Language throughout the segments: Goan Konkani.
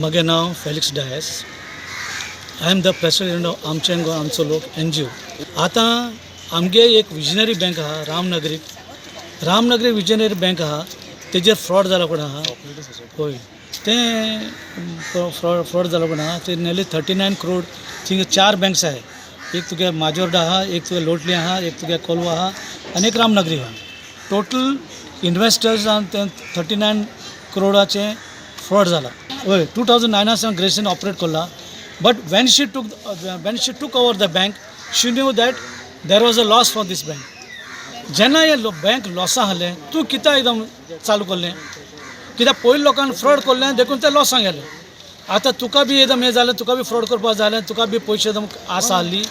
म्हगें नांव Felix Dias. I am the president of आमचें गोंय आमचो लोक एनजीओ. आतां आमगे एक विजनरी बँक आहा रामनगरीक. रामनगरी विजनरी बँक आहा, तेजेर फ्रॉड जाला कोण आहा. हय, तें फ्रॉड जालो कोण आहा. ते नियरली 39 क्रोड. थिंगा चार बँक्स आहाय. एक तुगे माजोर्डा आहा, एक तुगे लोटली आहा, एक तुगे कोलवा आहा आनी एक रामनगरी आहा. टोटल इन्वेस्टर्सान ते 39 क्रोडाचें फ्रॉड जाला. हय, 2009 सावन ग्रेसीन ऑपरेट करला, but when she took over the bank, she knew that there was a loss for this bank. जेन्ना हे बँक लॉसा आहलें, तूं कित्याक एकदम चालू करलें? कित्याक पयलीं लोकांक फ्रॉड करलें, देखून ते लॉसान गेले. आतां तुका बी एकदम हें जालें, तुका बी फ्रॉड करपाक जालें, तुका बी पयशे एकदम आसा आहली.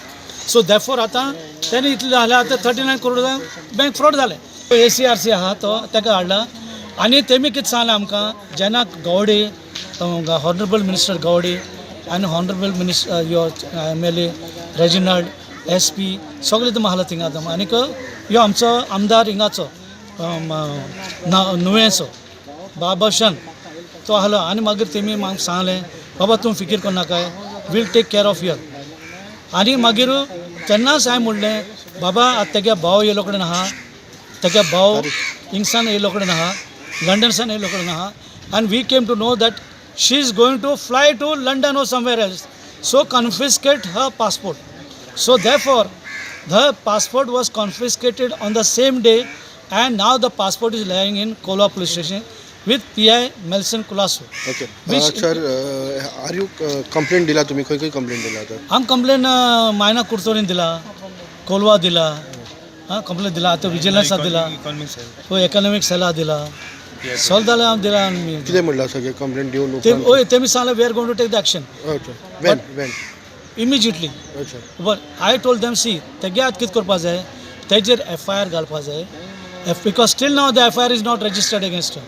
सो देरफोर आतां तेणी इतलें जालें. आतां 39 करोड बँक फ्रॉड जालें. एसीआरसी आहा, तो ताका हाडला आनी तेमी कितें सांगलें आमकां, जेन्ना गावडे, हॉनरेबल मिनिस्टर गावडे आनी हॉनरेबल मिनिस्टर यो एमएलए रेजिनाल्ड, एसपी सगळे तुमी आसलो थिंगा आतां. आनीक यो आमचो आमदार हिंगाचो नुवेंचो बाबाशन तो आहलो. आनी मागीर तेमी म्हाका सांगलें, बाबा, तूं फिकीर करनाकाय, we'll take care of your. आनी मागीर तेन्नाच हांवें म्हणलें, बाबा, आतां तेगे भाव येयलो कडेन आहा, तेगे भाव हिंगसान येयलो कडेन आहा, लंडनसान येयलो कडेन आहा, आनी we came to know that she is going to fly to London or somewhere else, so confiscate her passport. So therefore the passport was confiscated on the same day, and now the passport is lying in Colva police station with PI Melson Kulasu. Okay. Which sir, are you complaint दिला तुम्ही? खंय खंय कंप्लेंट दिला तर? आम कंप्लेन मायना कुडतोरीन दिला, कोलवा दिला, हां, कंप्लेन दिला. आतां विजिलन्साक दिला, हय, इकॉनॉमीक सेला दिला, सगळें जालें हांव दिला आमी. कितें म्हणलां सगळें कंप्लेंट दिवन ते उपरांत? हय, तेमी सांगलें, we are going to take the action. अच्छा, when when? Immediately. But I told them, see, तेगे आतां कितें करपा जाय, तेजेर एफआयआर घालपा जाय, because still now the FIR is not registered against.